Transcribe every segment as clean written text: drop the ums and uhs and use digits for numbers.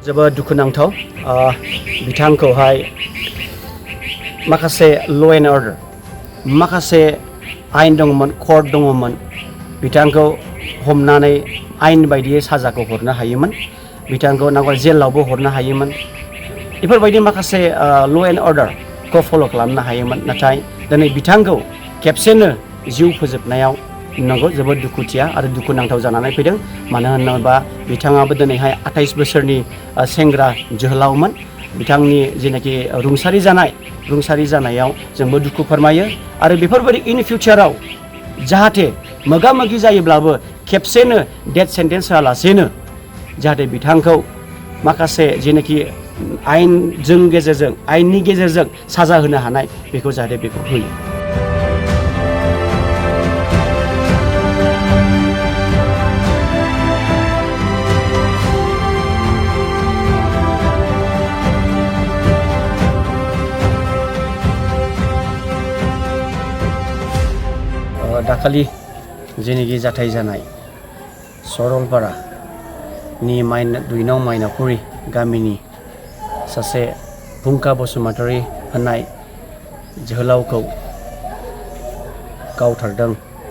जोबोद दुखुनांथाव बिथांखौहाय माखासे ल' एन्ड अर्डार माखासे आयेन दङमोन कर्ट दङमोन बिथांखौ हमनानै आयेन बायदियै साजाखौ हरनो हायोमोन बिथांखौ नांगौ जेलावबो हरनो हायोमोन बेफोरबायदि माखासे ल' एन्ड अर्डारखौ फल' खालामनो हायोमोन नाथाय दिनै बिथांखौ खेबसेनो जिउ फोजोबनायाव नंगौ जोबोद दुखुथिया आरो दुखुनांथाव जानानै फैदों मानो होनोबा बिथाङाबो दिनैहाय 28 बोसोरनि सेंग्रा जोहोलावमोन बिथांनि जेनाखि रुंसारि जानायाव जोंबो दुखु फोरमायो आरो बेफोरबायदि इन फिउचाराव जाहाथे मोगा मोगि जायोब्लाबो खेबसेनो डेथ सेन्टेन्स होआलासेनो जाहाथे बिथांखौ माखासे जेनाखि आयेननि गेजेरजों साजा होनो हानाय बेखौ जाहाथे बेखौ होयो। दाखालि जेनेखि जाथाय जानाय सरलपारानि 2 नं माइनावखुरि गामिनि सासे फुंखा बसुमतारी होननाय जोहोलावखौ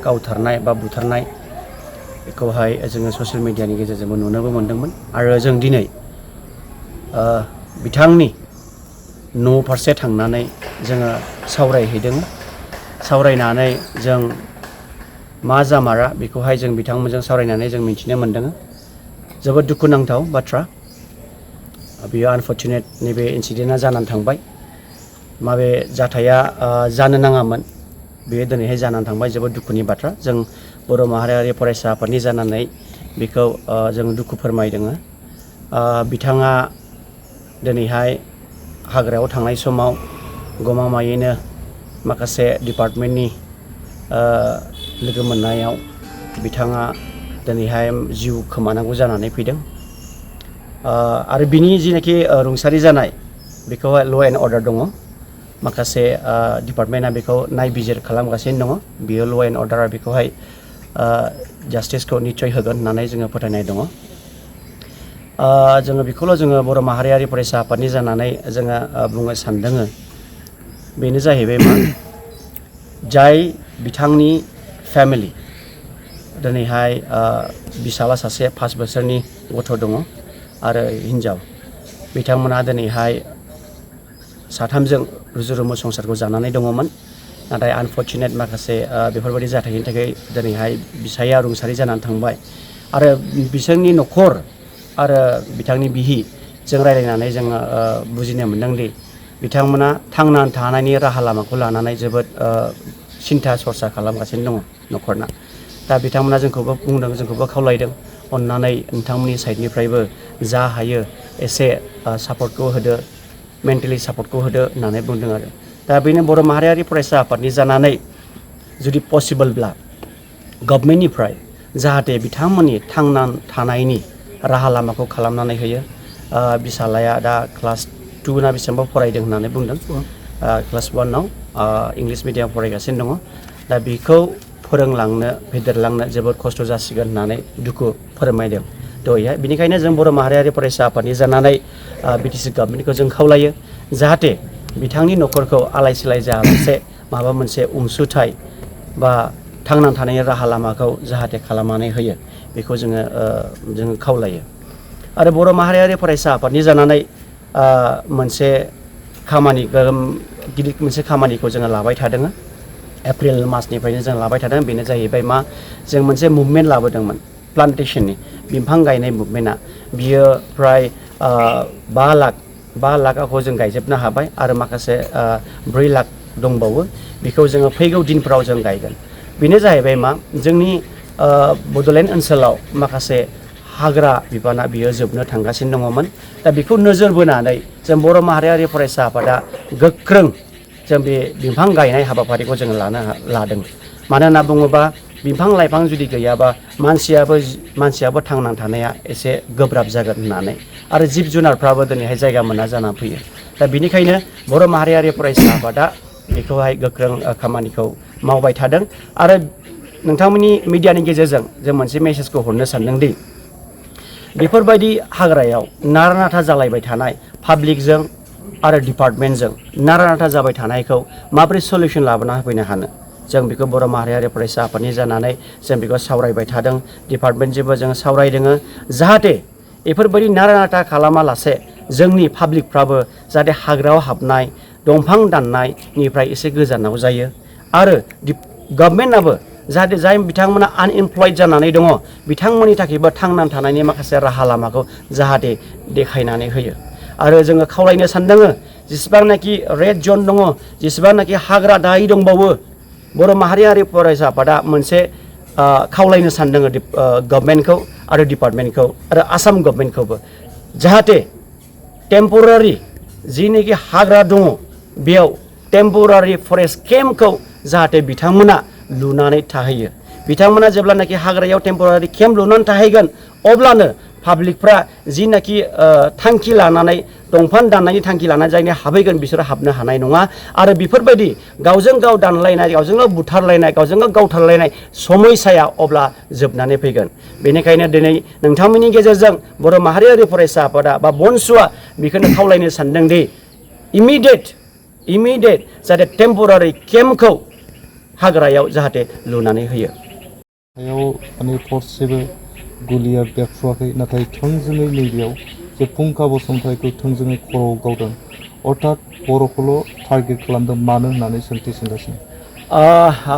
गावथारनाय बा बुथारनाय बेखौहाय जोङो ससियेल मिडियानि गेजेरजोंबो नुनोबो मोन्दोंमोन आरो जों दिनै बिथांनि न' फारसे थांनानै जोङो सावरायनानै जों मा जामारा बेखौहाय जों बिथांमोनजों सावरायनानै जों मिथिनो मोन्दों जोबोद दुखुनांथाव बाथ्रा बेयो आनफर्चुनेट नैबे इन्सिडेन्टआ जानानै थांबाय माबे जाथाया जानो नाङामोन बेयो दिनैहाय जानानै थांबाय जोबोद दुखुनि बाथ्रा जों बर' माहारियारि फरायसा आफादनि जानानै बेखौ जों दुखु फोरमायदों बिथाङा दिनैहाय हाग्रायाव थांनाय समाव गमामायैनो माखासे डिपार्टमेन्टनि लोगो मोननायाव बिथाङा दिनैहाय जिउ खोमानांगौ जानानै फैदों आरो बिनि जेनाखि रुंसारि जानाय बेखौहाय ल' एन्ड अर्डार दङ माखासे डिपार्टमेन्टआ बेखौ नायबिजिर खालामगासिनो दङ बियो ल' एन्ड अर्डारा बेखौहाय जास्टिसखौ निस्सय होगोन होननानै जोङो फोथायनाय दङ जोङो बेखौल' जोङो बर' माहारियारि फरायसा आफादनि जानानै जोङो बुंनो सानदों बेनो जाहैबाय मा जाय बिथांनि फेमिलि दिनैहाय बिसाला सासे 5 बोसोरनि गथ' दङ आरो हिन्जाव बिथांमोना दिनैहाय साथामजों रुजु-रुमु संसारखौ जानानै दङमोन नाथाय आनफर्चुनेट माखासे बेफोरबायदि जाथायनि थाखाय दिनैहाय बिसाया रुंसारि जानानै थांबाय आरो बिसोरनि न'खर आरो बिथांनि बिहि जों रायलायनानै जोङो बुजिनो मोनदोंदि बिथांमोना थांनानै थानायनि राहा लामाखौ लानानै जोबोद सिन्था सरसा खालामगासिनो दङ न'खरना दा बिथांमोना जोंखौबो बुंदों जोंखौबो खावलायदों अननानै नोंथांमोननि साइडनिफ्रायबो जा हायो एसे सापर्टखौ होदो मेन्टेलि सापर्टखौ होदो होननानै बुंदों आरो दा बेनो बर' माहारियारि फरायसा आफादनि जानानै जुदि पसिबोलब्ला गभर्नमेन्टनिफ्राय जाहाथे बिथांमोननि थांनानै थानायनि राहा लामाखौ खालामनानै होयो बिसालाया दा क्लास 2 ना बेसेबांबा फरायदों होननानै बुंदों क्लास 1 आव इंलिश मिडियाम फरायगासिनो दङ दा बेखौ फोरोंलांनो फेदेरलांनो जोबोद खस्थ' जासिगोन होननानै दुखु फोरमायदों दहाय बेनिखायनो जों बर' माहारियारि फरायसा आफादनि जानानै बिटिसि गभर्नमेन्टखौ जों खावलायो जाहाथे बिथांनि न'खरखौ आलाय सिलाय जायालासे माबा मोनसे अनसुंथाइ बा थांनानै थानायनि राहा लामाखौ जाहाथे खालामनानै होयो बेखौ जोङो खावलायो आरो बर' माहारियारि फरायसा आफादनि जानानै मोनसे गिदिर मोनसे खामानिखौ जोङो लाबाय थादों एप्रिल मासनिफ्रायनो जों लाबाय थादों बेनो जाहैबाय मा जों मोनसे मुभमेन्ट लाबोदोंमोन प्लान्टेसननि बिफां गायनाय मुभमेन्टआ बियो फ्राय 5 लाखखौ जों गायजोबनो हाबाय आरो माखासे 4 लाख दंबावो बेखौ जोङो फैगौ दिनफोराव जों गायगोन बेनो जाहैबाय मा जोंनि बड'लेण्ड ओनसोलाव माखासे हाग्रा बिबाना बियो जोबनो थांगासिनो दङमोन दा बेखौ नोजोर बोनानै जों बर' माहारियारि फरायसा आफादा गोख्रों जों बे बिफां गायनाय हाबाफारिखौ जोङो लादों मानो होनना बुङोबा बिफां लाइफां जुदि गैयाबा मानसियाबो थांनानै थानाया एसे गोब्राब जागोन होननानै आरो जिब जुनारफ्राबो दिनैहाय जायगा मोना जानानै फैयो दा बेनिखायनो बर' माहारियारि फरायसा आफादा बेखौहाय गोख्रों खामानिखौ मावबाय थादों आरो नोंथांमोननि मिडियानि गेजेरजों जों मोनसे मेसेजखौ हरनो सानदोंदि बेफोरबायदि हाग्रायाव नारा-नाथा जालायबाय थानाय पाब्लिकजों आरो डिपार्टमेन्टजों नारा-नाथा जाबाय थानायखौ माबोरै सलिउसन लाबोना होफैनो हानो जों बेखौ बर' माहारियारि फरायसा आफादनि जानानै जों बेखौ सावरायबाय थादों डिपार्टमेन्टजोंबो जों सावरायदों जाहाथे बेफोरबायदि नारा-नाथा खालामालासे जोंनि पाब्लिकफ्राबो जाहाथे हाग्रायाव हाबनाय दंफां दाननायनिफ्राय एसे गोजानाव जायो आरो गभर्नमेन्टआबो जाहाथे जाय बिथांमोना आनएमप्लयड जानानै दङ बिथांमोननि थाखायबो थांनानै थानायनि माखासे राहा लामाखौ जाहाथे देखायनानै होयो आरो जोङो खावलायनो सानदों जेसेबांनाखि रेड जन दङ जेसेबांनाखि हाग्रा दायि दंबावो बर' माहारियारि फरायसा आफादा मोनसे खावलायनो सानदों गभर्नमेन्टखौ आरो डिपार्टमेन्टखौ आरो आसाम गभर्नमेन्टखौबो जाहाथे टेम्परारि जिनिखि हाग्रा दङ बेयाव टेम्परारि फरेस्ट केम्पखौ जाहाथे बिथांमोना लुनानै थाहैयो बिथांमोना जेब्लानाखि हाग्रायाव टेम्परारि केम्प लुनानै थाहैगोन अब्लानो पाब्लिकफ्रा जिनाखि थांखि लानानै दंफां दाननायनि थांखि लानानै जायनि हाबहैगोन बिसोरो हाबनो हानाय नङा आरो बेफोरबायदि गावजों गाव दानलायनाय गावजों गाव बुथारलायनाय गावजों गाव गावथारलायनाय समयसाया अब्ला जोबनानै फैगोन बेनिखायनो दिनै नोंथांमोननि गेजेरजों बर' माहारियारि फरायसा आफादा बा बनसुआ बेखौनो खावलायनो सानदों दि इमिडियेट जाहाथे टेम्परारि केम्पखौ हाग्रायाव जाहाथे लुनानै होयो बेयाव माने थरसेबो गुलिया बेरफ्रुवाखै नाथाय थोंजोङै नैबेयाव जे फुंखा बसुमतारीखौ थोंजोङै खर'आव गावदों अर्थात बर'खौल' टारगेट खालामदों मानो होननानै सोंथि सोंगासिनो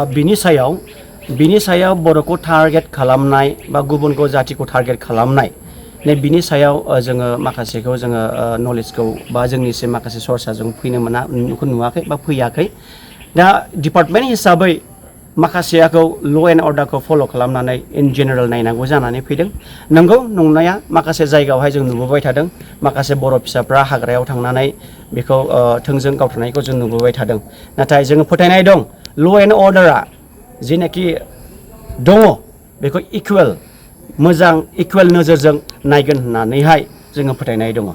बिनि सायाव बर'खौ टारगेट खालामनाय बा गुबुनखौ जातिखौ टारगेट खालामनाय नै बिनि सायाव जोङो माखासेखौ जोङो नलेजखौ बा जोंनिसिम माखासे सर्सजों फैनो नुवाखै बा फैयाखै दा डिपार्टमेन्ट हिसाबै माखासेयाखौ ल' एन्ड अर्डारखौ फल' खालामनानै इन जेनेरेल नायनांगौ जानानै फैदों नंगौ नंनाया माखासे जायगायावहाय जों नुबोबाय थादों माखासे बर' फिसाफ्रा हाग्रायाव थांनानै बेखौ थोंजों गावथारनायखौ जों नुबोबाय थादों नाथाय जोङो फोथायनाय दं ल' एन्ड अर्डारा जेनाखि दङ बेखौ इकुवेल मोजां इकुवेल नोजोरजों नायगोन होननानैहाय जोङो फोथायनाय दङ